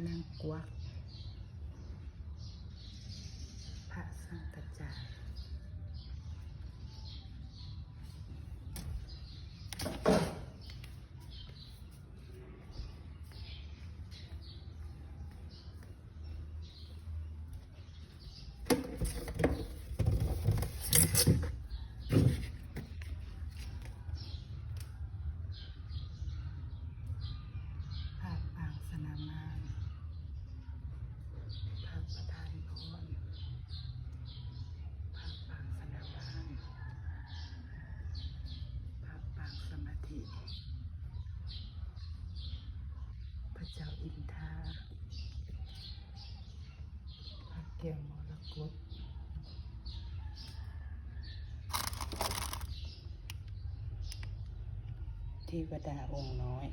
ນາງກວັກ ພະສັງກະຈາຍ ພະປາງສະໜາມານ ພະປະທານພອນ ພະປາງສະໜາມານ ພະປາງສະມາທິ ພະເຈົ້າອິນທາ ພະແກ້ວມໍລະກົດ ເທວະດາອົງນ້ອຍ